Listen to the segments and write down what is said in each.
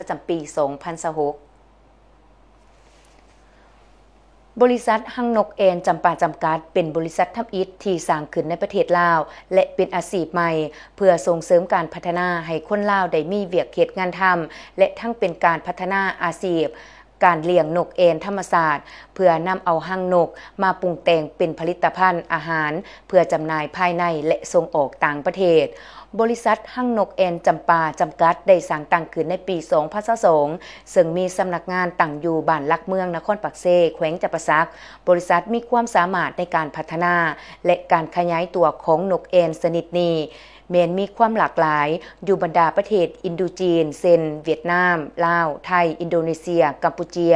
ປະຈຳປີສອງພັນຊາວຫົກ. ບໍລິສັດຮັງນົກແອ່ນຈຳປາຈຳກັດ ເປັນບໍລິສັດທຳອິດທີ່ສ້າງຂຶ້ນໃນປະເທດລາວ ແລະ ເປັນອາຊີບໃໝ່ ເພື່ອສົ່ງເສີມການພັດທະນາໃຫ້ຄົນລາວໄດ້ມີວຽກເຮັດງານທຳ ແລະ ທັງເປັນການພັດທະນາອາຊີບ ການລ້ຽງນົກແອ່ນທຳມະຊາດ ເພື່ອນຳເອົາຮັງນົກມາປຸງແຕ່ງເປັນຜະລິດຕະພັນອາຫານ ເພື່ອຈຳໜ່າຍພາຍໃນ ແລະ ສົ່ງອອກຕ່າງປະເທດ. ບໍລິສັດຮັງນົກແອ່ນຈຳປາຈຳກັດ ໄດ້ສ້າງຕັ້ງຂຶ້ນໃນປີສອງພັນຊາວສອງ ເຊິ່ງມີສຳນັກງານຕັ້ງຢູ່ບ້ານຫຼັກເມືອງ ນະຄອນປາກເຊ, ແຂວງຈຳປາສັກ. ບໍລິສັດມີຄວາມສາມາດໃນການພັດທະນາ ແລະ ການຂະຫຍາຍຕົວຂອງນົກແອ່ນຊະນິດນີ້ ແມ່ນມີຄວາມຫຼາກຫຼາຍຢູ່ບັນດາປະເທດອິນໂດຈີນ ເຊັ່ນ ຫວຽດນາມ, ລາວ, ໄທ, ອິນໂດເນເຊຍ, ກຳປູເຈຍ.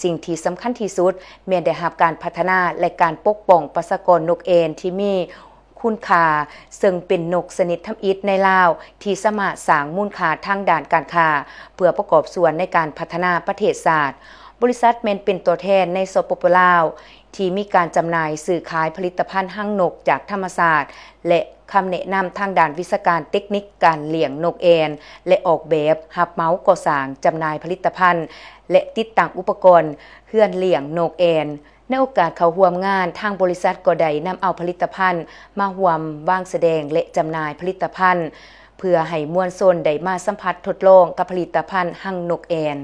ສິ່ງທີ່ສຳຄັນທີ່ສຸດ ແມ່ນໄດ້ຮັບການພັດທະນາ ແລະ ການປົກປ້ອງປະຊາກອນນົກແອ່ນທີ່ມີຄຸນຄ່າ, ເຊິ່ງເປັນນົກຊະນິດທຳອິດໃນລາວທີ່ສາມາດສ້າງມູນຄ່າທາງດ້ານການຄ້າ ເພື່ອປະກອບສ່ວນໃນການພັດທະນາປະເທດຊາດ. ບໍລິສັດແມ່ນເປັນຕົວແທນໃນ ສປປ ລາວ ທີ່ມີການຈຳໜ່າຍຊື້ຂາຍຜະລິດຕະພັນຮັງນົກຈາກທຳມະຊາດ ແລະ ຄຳແນະນຳທາງດ້ານວິຊາການເຕັກນິກການລ້ຽງນົກແອ່ນ ແລະ ອອກແບບ, ຮັບເໝົາກໍ່ສ້າງ, ຈຳໜ່າຍຜະລິດຕະພັນ ແລະ ຕິດຕັ້ງອຸປະກອນເຮືອນລ້ຽງນົກແອ່ນ. ໃນໂອກາດເຂົ້າຮ່ວມງານ, ທາງບໍລິສັດກໍໄດ້ນຳເອົາຜະລິດຕະພັນມາຮ່ວມວາງສະແດງ ແລະ ຈຳໜ່າຍຜະລິດຕະພັນ ເພື່ອໃຫ້ມວນຊົນໄດ້ມາສຳຜັດທົດລອງກັບຜະລິດຕະພັນຮັງນົກແອ່ນ.